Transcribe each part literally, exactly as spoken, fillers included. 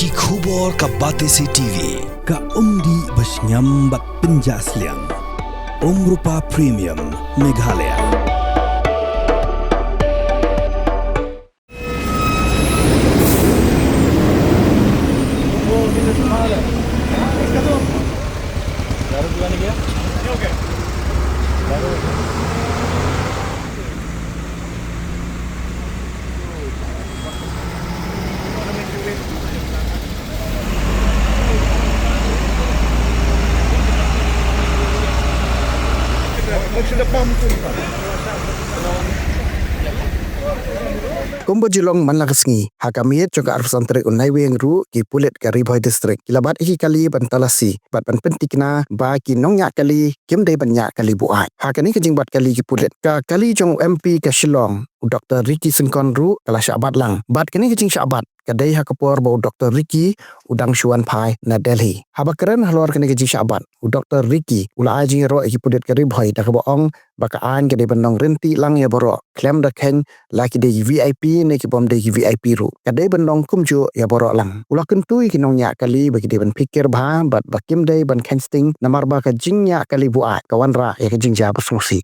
Ki khubor ka Batesi T V, ka umdih ba shngiam bad pynjah sliang. Umrupa Premium, Meghalaya. Kumba ju long man la ka sngi, ha ka miet jong ka arphew san tarik u Naiwieng ruh, ki pulit ka Ri Bhoi District ki la bat ïa ki kali ban talasi bad ban pynthikna ba ki nongñiah kali kim dei ban ñiah kali buaid. Ha kane ka jingbat kali ki pulit, ka kali jong u M P ka Shillong, u Doktor Ricky Syngkon ruh ka la shah bat lang. Bad kane ka jingshah bat ka dei ha ka por ba u Doktor Ricky u dang shu wan phai na Delhi. Haba kren halor kane ka jingshah bat, u Doktor Ricky u la ai jingïaroh ïa ki pulit ka Ri Bhoi da kaba ong ba ka aiñ ka dei ban long ryntih lang ïa baroh, khlem da kheiñ la ki dei ki V I P ne ki bym dei ki V I P ruh. Ka dei ban long kumjuh ïa baroh lang. U la kyntu ïa ki nongñiah kali ba ki dei ban phikir bha bad ba kim dei ban kheiñ sting namar ba ka jingñiah kali buaid ka wanrah ïa ka jingjia ba sngewsih.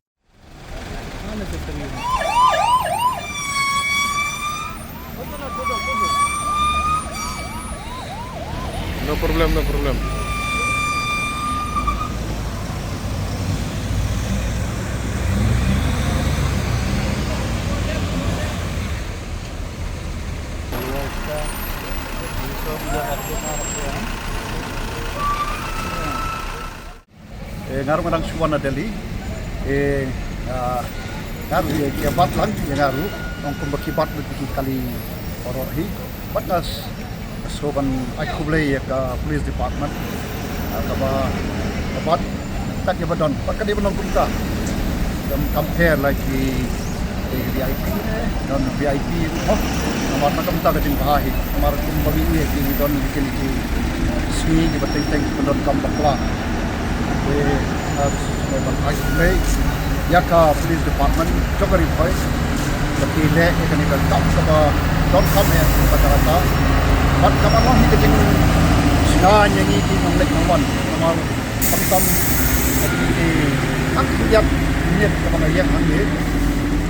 No problem, no problem. Eh, nga ruh nga dang shu wan na Delhi. Eh, ah, nga ruh ïa, ïa bat lang ïa nga ruh. Ong kumba ki bat lut ki kali baroh hi. Bad nga s-, nga sngewbha ban ai khublei ïa ka police department. Ah, kaba, ka bat tat ïa ba don. Bad ka dei ban long kumta. Kam compare la ki, eh, V I P ne, non V I P ruh mo. Namar na kumta ka jingbha hi. Namar kumba ngi ïohi ki don ki, ki, ki sngi kiba teng teng ki don kam bakla. Te nga sngewbha ban ai khublei ïa ka police department jong ka Ri Bhoi ba ki leh ïa kane ka kam kaba donkam eh ka kata kata. Bad kaba long hi ka jingshngaiñ ïa ngi ki nongleit nongwan. Namar khamtam ka jingïaid miet kaba nga ïeng hangne,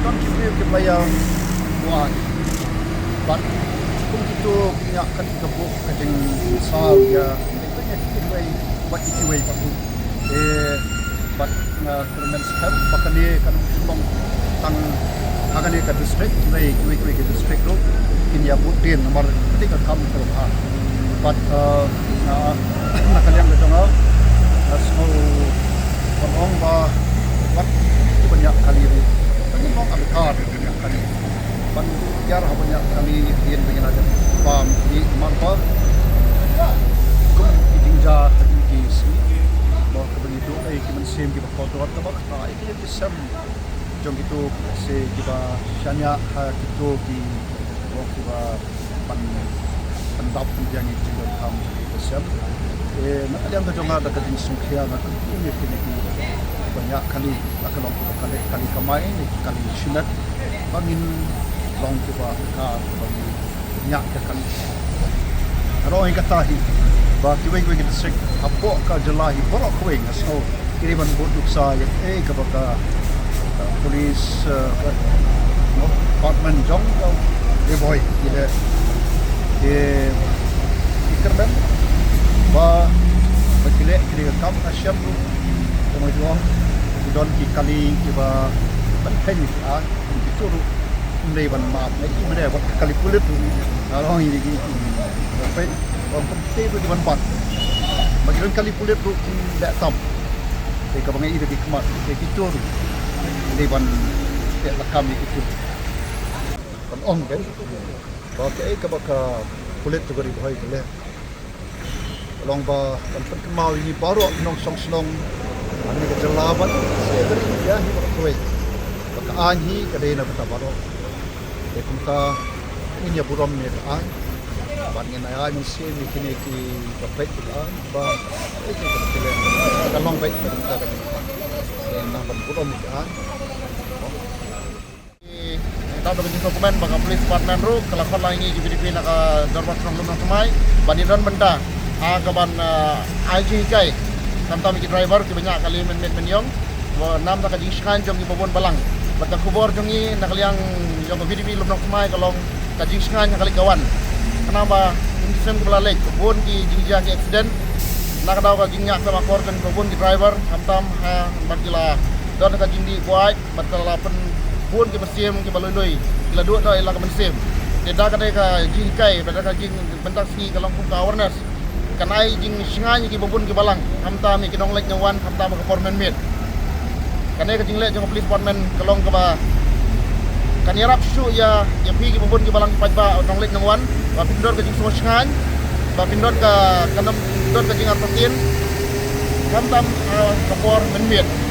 don ki briew kiba ïa buaid. Bad kum kito ki ñiah kat ka buk ka jingsaw ïa kiwei bad kiwei pat ruh. Eh, bad nga kyrmen skhem ba kane kan ym long tang ha kane ka district, hynrei kiwei kiwei ki district ruh kin ïa bud dien namar kane ka kam ka bha. Bad, eh, na, na ka liang ka jong nga, nga sngew ban ong ba wat kiba ñiah kali ruh, kan ym long adkar ban ñiah kali. Ban ïar haba ñiah kali dien ba ngin ïa bam ki namar ba kum ki jingjia ha ki sngi ba kaba ngi duh ei ki mynsiem kiba kordor kaba kata ei ki ïa ki sem jong kito ki se kiba shaniah ha kito ki, kiba ban, ban dap pynbiang ïa ki jingdonkam jong ki sem. Eh, na ka liang ka jong nga da ka jingsngewkhia nga kyrkhu ïa kine kiba ñiah kali, la ka long kali, kali kamai ne kali shimet, ba ngin long kiba ka, ba ngin ñiah ka kali. Nga ong ïa kata hi ba kiwei kiwei ki district hapoh ka jylla hi baroh kawei nga sngew ki dei ban bud nuksa ïa kaei kaba ka, uh, police, uh, ka, no, department jong ka Ri Bhoi ki leh, ki, ki kyrmen ba, ba ki leh ki dei ka kam. Nga shem ruh, kumba ju ong, ki don ki kali kiba ban kheiñ ïa ki aiñ. Kito ruh ym dei ban map, nga i mynne wat ka kali pulit ruh nga ong ïa ki. Peit, ong kumte ruh dei ban bat. Ba ki don kali pulit ruh ym dei tam. Te kaba nga i da ki khmat te kito ruh ym dei ban peit lakam ïa kito. Ban ong, kan, ba kaei kaba ka pulit jong ka Ri Bhoi ka leh. Long ba kan pynkynmaw ïa ngi baroh ki nongshong shnong ha kane ka jylla bad sha ka ri India hi baroh kawei ba ka aiñ hi ka dei na bynta baroh. Te kumta ngin ïa burom ïa ka aiñ bad ngin ïa ai mynsiem ïa kine kiba peit ïa ka aiñ ba, eh, ka, ka, ka long beit na bynta ka jingpang. Te nang ban burom ïa ka aiñ. Dap da ka jingsngewkmen ba ka police department ruh ka la khot lang ïa ngi ki VDP na ka dorbar shnong Lumnongthymmai ban ïadon bynta ha ka ban, ah, ai jinghikai khamtam ïa ki driver kiba ñiah kali mynmiet mynñiong. Namar ka jingshngaiñ jong kiba bun balang. Bad ka khubor jong ngi na ka liang jong ka VDP Lumnongthymmai ka long ka jingshngaiñ ha kali ka wan. Khnang ba kum ki snem kiba la leit bun ki jingjia ki accident na ka daw ka jingñiah pep akor jong kiba bun ki driver khamtam ha bad ki la don ka jingdih buaid bad ka la pynbun ki mynsiem kiba lui lui, ki la duh noh ïa la ka mynsiem. Te da ka dei ka jinghikai, da ka jingbynta sngi ka long kum ka awareness. Kan ai jingshngaiñ ïa kiba bun ki balang khamtam ïa ki nongleit nongwan khamtam ha ka por mynmiet. Kane ka jingleh jong ka police department ka long kaba kan ïarap shuh ïa, ïa phi kiba bun ki balang ki paidbah nongleit nongwan ba phin don ka jingsngewshngaiñ, ba phin don ka, kan ym don ka jingartatien khamtam ha ka por mynmiet.